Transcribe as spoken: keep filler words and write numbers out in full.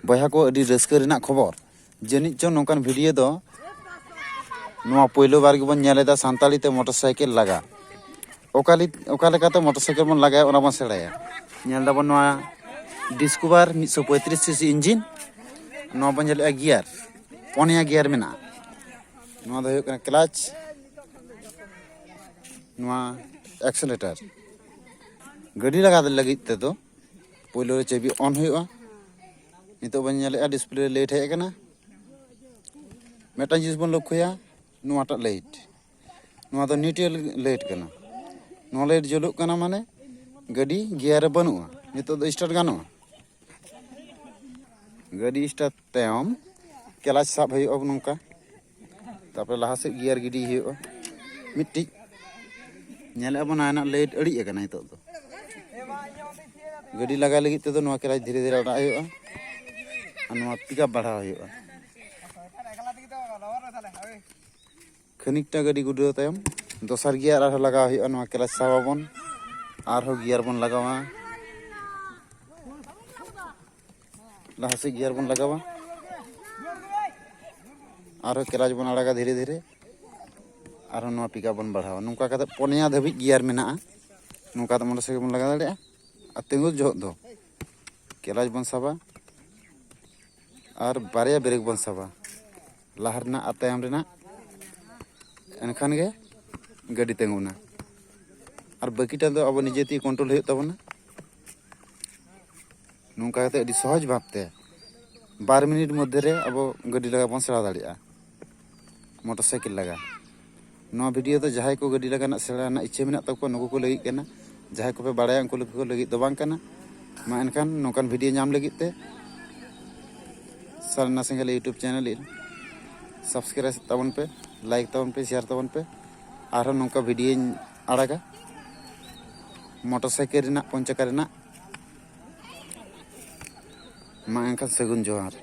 ᱵᱚᱭᱦᱟ ᱠᱚ, ᱟᱹᱰᱤ ᱨᱟᱹᱥᱠᱟᱹ ᱨᱮᱱᱟᱜ ᱠᱷᱚᱵᱚᱨ, ᱡᱟᱹᱱᱤᱡ ᱪᱚᱝ ᱱᱚᱝᱠᱟᱱ ᱵᱷᱤᱰᱤᱭᱳ ᱫᱚ ᱱᱚᱣᱟ ᱯᱳᱭᱞᱳ ᱵᱟᱨ ᱜᱮᱵᱚᱱ ᱧᱮᱞ ᱮᱫᱟ, ᱥᱟᱱᱛᱟᱲᱤ ᱛᱮ ᱢᱚᱴᱚᱨ ᱥᱟᱭᱠᱮᱞ ᱞᱟᱜᱟ᱾ ᱚᱠᱟ ᱞᱮ-, ᱚᱠᱟ ᱞᱮᱠᱟᱛᱮ ᱢᱚᱴᱚᱨ ᱥᱟᱭᱠᱮᱞ ᱵᱚᱱ ᱞᱟᱜᱟᱭᱟ, ᱚᱱᱟ ᱵᱚᱱ ᱥᱮᱬᱟᱭᱟ᱾ ᱧᱮᱞ ᱫᱟᱵᱚᱱ ᱱᱚᱣᱟ ᱰᱤᱥᱠᱚᱵᱷᱟᱨ ᱢᱤᱫᱥᱚ ᱯᱚᱸᱭᱛᱨᱤᱥ ᱥᱤᱥᱤ ᱤᱧᱡᱤᱱ᱾ ᱱᱚᱣᱟ ᱵᱚᱱ ᱧᱮᱞᱮᱫᱼᱟ ᱜᱤᱭᱟᱨ, ᱯᱚᱱᱭᱟ ᱜᱤᱭᱟᱨ ᱢᱮᱱᱟᱜᱼᱟ᱾ ᱱᱚᱣᱟ ᱫᱚ ᱦᱩᱭᱩᱜ ᱠᱟᱱᱟ ᱠᱞᱟᱪ, ᱱᱚᱣᱟ ᱮᱠᱥᱮᱞᱮᱴᱟᱨ᱾ ᱜᱟᱹᱰᱤ ᱞᱟᱜᱟ ᱞᱟᱹᱜᱤᱫ ᱛᱮᱫᱚ ᱯᱳᱭᱞᱳ ᱨᱮ ᱪᱟᱹᱵᱤ ᱚᱱ ᱦᱩᱭᱩᱜᱼᱟ᱾ ᱱᱤᱛᱚᱜ ᱵᱚᱱ ᱧᱮᱞᱮᱫᱼᱟ, ᱰᱤᱥᱯᱞᱮ ᱨᱮ ᱞᱟᱭᱤᱴ ᱦᱮᱡ ᱟᱠᱟᱱᱟ᱾ ᱢᱤᱫᱴᱟᱝ ᱡᱤᱱᱤᱥ ᱵᱚᱱ ᱞᱚᱠᱠᱷᱚᱭᱟ, ᱱᱚᱣᱟᱴᱟᱜ ᱞᱟᱭᱤᱴ, ᱱᱚᱣᱟ ᱫᱚ ᱱᱤᱭᱩᱴᱨᱟᱞ ᱞᱟᱭᱤᱴ ᱠᱟᱱᱟ᱾ ᱱᱚᱣᱟ ᱞᱟᱭᱤᱴ ᱡᱩᱞᱩᱜ ᱠᱟᱱᱟ, ᱢᱟᱱᱮ ᱜᱟᱹᱰᱤ ᱜᱤᱭᱟᱨ ᱨᱮ ᱵᱟᱹᱱᱩᱜᱼᱟ᱾ ᱱᱤᱛᱚᱜ ᱫᱚ ᱥᱴᱟᱨᱴ ᱜᱟᱱᱚᱜᱼᱟ᱾ ᱜᱟᱹᱰᱤ ᱥᱴᱟᱨᱴ ᱛᱟᱭᱚᱢ ᱠᱞᱟᱪ ᱥᱟᱵ ᱦᱩᱭᱩᱜᱼᱟ ᱱᱚᱝᱠᱟ, ᱛᱟᱨᱯᱚᱨᱮ ᱞᱟᱦᱟ ᱥᱮᱫ ᱜᱤᱭᱟᱨ ᱜᱤᱰᱤ ᱦᱩᱭᱩᱜᱼᱟ᱾ ᱢᱤᱫᱴᱤᱡ ᱧᱮᱞᱮᱫᱼᱟ ᱵᱚᱱ, ᱟᱭᱱᱟᱜ ᱞᱟᱭᱤᱴ ᱟᱹᱲᱤᱡ ᱟᱠᱟᱱᱟ᱾ ᱱᱤᱛᱚᱜ ᱫᱚ ᱜᱟᱹᱰᱤ ᱞᱟᱜᱟ ᱞᱟᱹᱜᱤᱫ ᱛᱮᱫᱚ ᱱᱚᱣᱟ ᱠᱞᱟᱪ ᱫᱷᱤᱨᱮ ᱫᱷᱤᱨᱮ ᱟᱲᱟᱜ ᱦᱩᱭᱩᱜᱼᱟ ᱟᱨ ᱱᱚᱣᱟ ᱯᱤᱠᱟᱯ ᱵᱟᱲᱦᱟᱣ ᱦᱩᱭᱩᱜᱼᱟ᱾ ᱠᱷᱟᱹᱱᱤᱠᱴᱟ ᱜᱟᱹᱰᱤ ᱜᱩᱰᱟᱹᱣ ᱛᱟᱭᱚᱢ ᱫᱚᱥᱟᱨ ᱜᱤᱭᱟᱨ ᱟᱨᱦᱚᱸ ᱞᱟᱜᱟᱣ ᱦᱩᱭᱩᱜᱼᱟ᱾ ᱱᱚᱣᱟ ᱠᱞᱟᱪ ᱥᱟᱵ ᱟᱵᱚᱱ, ᱟᱨᱦᱚᱸ ᱜᱤᱭᱟᱨ ᱵᱚᱱ ᱞᱟᱜᱟᱣᱟ, ᱞᱟᱦᱟ ᱥᱮᱫ ᱜᱤᱭᱟᱨ ᱵᱚᱱ ᱞᱟᱜᱟᱣᱟ, ᱟᱨᱦᱚᱸ ᱠᱞᱟᱪ ᱵᱚᱱ ᱟᱲᱟᱜᱟ ᱫᱷᱤᱨᱮ ᱫᱷᱤᱨᱮ, ᱟᱨᱦᱚᱸ ᱱᱚᱣᱟ ᱯᱤᱠᱟᱯ ᱵᱚᱱ ᱵᱟᱲᱦᱟᱣᱟ᱾ ᱱᱚᱝᱠᱟ ᱠᱟᱛᱮ ᱯᱚᱱᱭᱟ ᱫᱷᱟᱹᱵᱤᱡ ᱜᱤᱭᱟᱨ ᱢᱮᱱᱟᱜᱼᱟ᱾ ᱱᱚᱝᱠᱟ ᱛᱮ ᱢᱚᱴᱚᱨ ᱥᱟᱭᱠᱮᱞ ᱵᱚᱱ ᱞᱟᱜᱟ ᱫᱟᱲᱮᱭᱟᱜᱼᱟ᱾ ᱟᱨ ᱛᱤᱸᱜᱩ ᱡᱚᱦᱚᱜ ᱫᱚ ᱠᱞᱟᱪ ᱵᱚᱱ ᱥᱟᱵᱟ, ᱟᱨ ᱵᱟᱨᱭᱟ ᱵᱨᱮᱠ ᱵᱚᱱ ᱥᱟᱵᱟ, ᱞᱟᱦᱟ ᱨᱮᱱᱟᱜ ᱟᱨ ᱛᱟᱭᱚᱢ ᱨᱮᱱᱟᱜ᱾ ᱮᱱᱠᱷᱟᱱ ᱜᱮ ᱜᱟᱹᱰᱤ ᱛᱤᱸᱜᱩᱱᱟ᱾ ᱟᱨ ᱵᱟᱹᱠᱤᱴᱟ ᱫᱚ ᱟᱵᱚ ᱱᱤᱡᱮ ᱛᱮᱜᱮ ᱠᱚᱱᱴᱨᱳᱞ ᱦᱩᱭᱩᱜ ᱛᱟᱵᱚᱱᱟ᱾ ᱱᱚᱝᱠᱟ ᱠᱟᱛᱮ ᱟᱹᱰᱤ ᱥᱚᱦᱚᱡᱽ ᱵᱷᱟᱵᱽᱛᱮ ᱵᱟᱨ ᱢᱤᱱᱤᱴ ᱢᱚᱫᱽᱫᱷᱮ ᱨᱮ ᱟᱵᱚ ᱜᱟᱹᱰᱤ ᱞᱟᱜᱟ ᱵᱚᱱ ᱥᱮᱬᱟ ᱫᱟᱲᱮᱭᱟᱜᱼᱟ, ᱢᱚᱴᱚᱨ ᱥᱟᱭᱠᱮᱞ ᱞᱟᱜᱟ᱾ ᱱᱚᱣᱟ ᱵᱷᱤᱰᱤᱭᱳ ᱫᱚ ᱡᱟᱦᱟᱸᱭ ᱠᱚ ᱜᱟᱹᱰᱤ ᱞᱟᱜᱟ ᱨᱮᱱᱟᱜ ᱥᱮᱬᱟ ᱨᱮᱱᱟᱜ ᱤᱪᱪᱷᱟᱹ ᱢᱮᱱᱟᱜ ᱛᱟᱠᱚᱣᱟ, ᱱᱩᱠᱩ ᱠᱚ ᱞᱟᱹᱜᱤᱫ ᱠᱟᱱᱟ᱾ ᱡᱟᱦᱟᱸᱭ ᱠᱚᱯᱮ ᱵᱟᱲᱟᱭᱟ, ᱩᱱᱠᱩ ᱠᱚ ᱞᱟᱹᱜᱤᱫ ᱫᱚ ᱵᱟᱝ ᱠᱟᱱᱟ᱾ ᱢᱟ ᱮᱱᱠᱷᱟᱱ ᱱᱚᱝᱠᱟᱱ ᱵᱷᱤᱰᱤᱭᱳ ᱧᱟᱢ ᱞᱟᱹᱜᱤᱫ ᱛᱮ ᱥᱟᱨᱱᱟ ᱥᱮᱸᱜᱮᱞ YouTube ᱪᱮᱱᱮᱞ ᱥᱟᱵᱥᱠᱨᱟᱭᱤᱵᱽ ᱛᱟᱵᱚᱱ ᱯᱮ, ᱞᱟᱭᱤᱠ ᱛᱟᱵᱚᱱ ᱯᱮ, ᱥᱮᱭᱟᱨ ᱛᱟᱵᱚᱱ ᱯᱮ᱾ ᱟᱨᱦᱚᱸ ᱱᱚᱝᱠᱟ ᱵᱷᱤᱰᱤᱭᱳᱧ ᱟᱲᱟᱜᱟ ᱢᱚᱴᱚᱨ ᱥᱟᱭᱠᱮᱞ ᱨᱮᱱᱟᱜ, ᱯᱩᱱ ᱪᱟᱠᱟ ᱨᱮᱱᱟᱜ᱾ ᱢᱟ ᱮᱱᱠᱷᱟᱱ ᱥᱟᱹᱜᱩᱱ ᱡᱚᱦᱟᱨ᱾